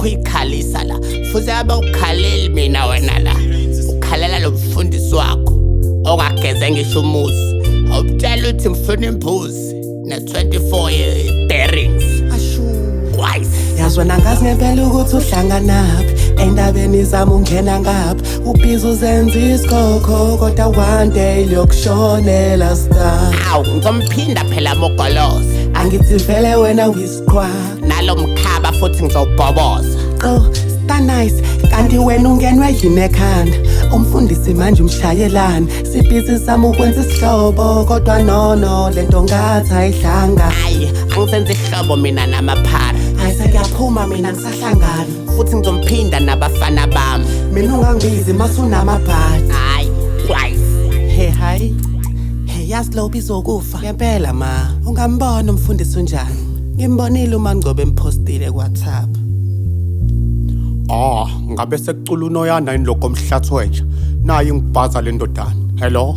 Ulokhu uyikhalisa la. Futhi abe ukhaleli mina wena la. Ukhalela lo mfundisi wakho ongageze ngisho umuzi. Awumtshela ukuthi ngifuna imbuzi ne-24 bearings. Ashu. Twice. Yazi wena ngazi ngempela ukuthi uhlanganaphi endabeni zami ungena ngaphi ubhizi uzenza isikhokho kodwa one day liyokushonela star. Awu ngizomphinda phela mogoloza. Angithi vele wena uyisiqhwa. Nalo mkhaba futhi ngizobhoboza. Oh, star nice kanti wena ungenwe yini ekhanda umfundisi manje umshayelani sibhizi sami ukwenza isihlobo kodwa nono lento ngathi ayihlanga. Hayi angisenzi ihlobo mina namaphara. Hayi sekuyaphuma mina ngisahlangana. Futhi ngizomphinda nabafana bami. Mina ungangibizi masunamabhadi. Hayi twice. Hey hayi. Hey yazi lo bizokufa. Ngempela ma, ungambona umfundisi unjani? Ngimbonile uma ngcobe empostile kuWhatsApp. Ah, ngabe sekucula unoyana yini lokho omhlatho wenja. Nayi ngibhaza le ndodana. Hello.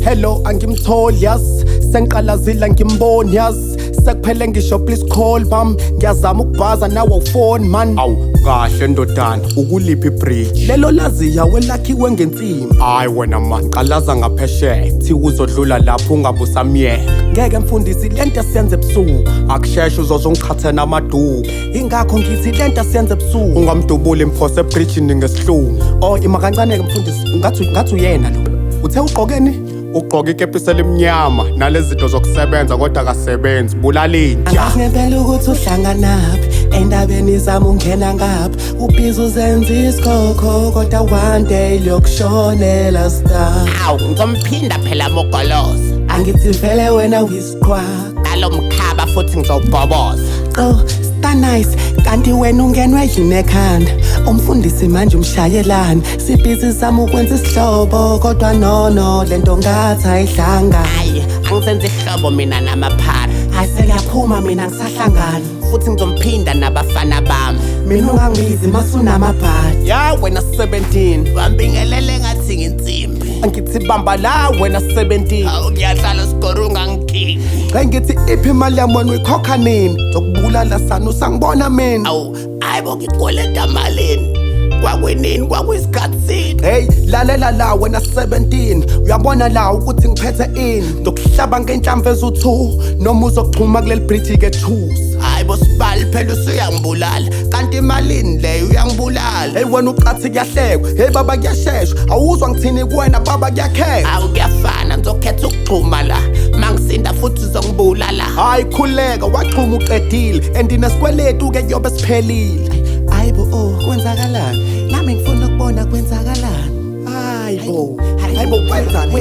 Hello, angimtholi yazi. Sengiqalazile ngimboni yazi. Sekuphele ngisho please call bam. Ngiyazama ukubhaza nawe awufoni man. Awu kahle ndodana, ukuliphi bridge? Lelo laziya welakhiwe ngensimbi. Hayi wena man, qalaza ngaphesheya. Thi uzodlula lapho ungabusamyeka. Ngeke mfundisi lento siyenze ebusuku. Akusheshe uzozongiqhatha namaduku. Ingakho ngithi lento siyenze ebusuku. Ungamdubuli imphose ebridgini ngesihlungu. Oh ima kancane ke mfundisi, ngathi uyena lo. Uthe ugqokeni? Ugqoke ikepisi elimnyama nalezi zinto zokusebenza kodwa akasebenzi. Bulala inja. Angazi ngempela ukuthi uhlanganaphi endabeni zami ungena ngaphi ubhizi uzenza isikhokho kodwa one day liyokushonela star. Awu ngizomphinda phela mogoloza. Angithi vele wena uyisiqhwa. Nalo mkhaba futhi ngizobhoboza. Oh, star nice kanti wena ungenwe yini ekhanda umfundisi manje umshayelani sibhizi sami ukwenza isihlobo kodwa nono lento ngathi ayihlanga. Hayi angisenzi ihlobo mina namaphara. Hayi sekuyaphuma mina ngisahlangana. Futhi ngizomphinda nabafana bami. Mina ungangibizi masunamabhadi. Ya wena 17. Bambingelele ngathi nginsimbi. Angithi bamba la wena 17. Awu ngiyahlala sigoro ungangikhiphi. Hey ngithi iphi imali yami wena uyikhokha nini? Ngizokubulala sana usangibona mina. Awu hayibo ngikweleta malini? Kwakwinini kwakuyisikhathi. Hey lalela la wena 17. Uyabona la ukuthi ngiphethe ini. Ngizokuhlaba ngenhlamvu ezu2 noma uzoxhuma kuleli bridge ke 2. Hayibo sibali phela usuyangibulala. Kanti imalini leyo uyangibulala. Hey wena uqathi kuyahlekwa. Hey baba kuyasheshwa. Awuzwa ngithini kuwena baba kuyakhethwa. Awu kuyafana ngizokhetha ukuxhuma la. Mangisinda futhi uzongibulala. Hayi khuleka waxhuma uqedile and inesikweletu ke kuyobe siphelile. Hayibo oh kwenzakalani? Nami ngifuna ukubona kwenzakalani. Hayibo. Hayibo wenzani?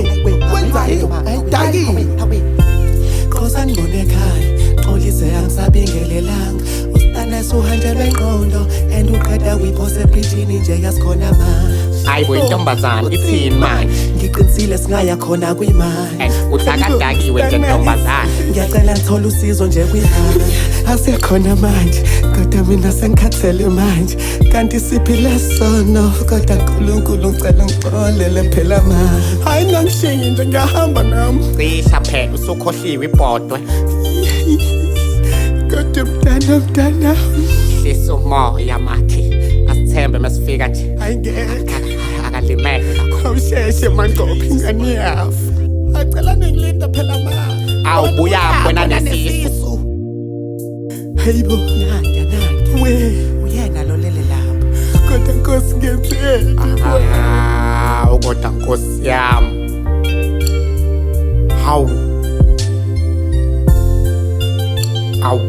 Wenzani? Dakile. Khosa ngibone ekhaya, xolise angisabingelelanga. Ustanesi uhanjelwe ingqondo and uqeda kuyiphose ebridgini nje yasikhona manje. Hayibo intombazana ithini manje? Ngiqinisile singaya khona kwimali. And uthakadakiwe nje ntombazana. Ngiyacela ngithole usizo nje kwimali. Asikhona manje kodwa mina sengikhathele manje. Kanti siphile sono kodwa uNkulunkulu ngicela ngixolele phela manje. Hayi ngangishiyi nje ngiyahamba nami. Cisha phela usukhohliwe ibhodwe. Kodwa mntana. Hlisa umoya makhi. Asithembe masifika nje. Hayi ngeke. Akalimele kakhulu. Awusheshe mangqophi ingane yafa. Acela ningilinda phela ma. Awu buya wena nesisu. Hayibo Nanti nanti. we Uyena lo lele lapho. kodwa Nkosi ngenzeni? Awu kodwa Nkosi yami. Hawu. Awu.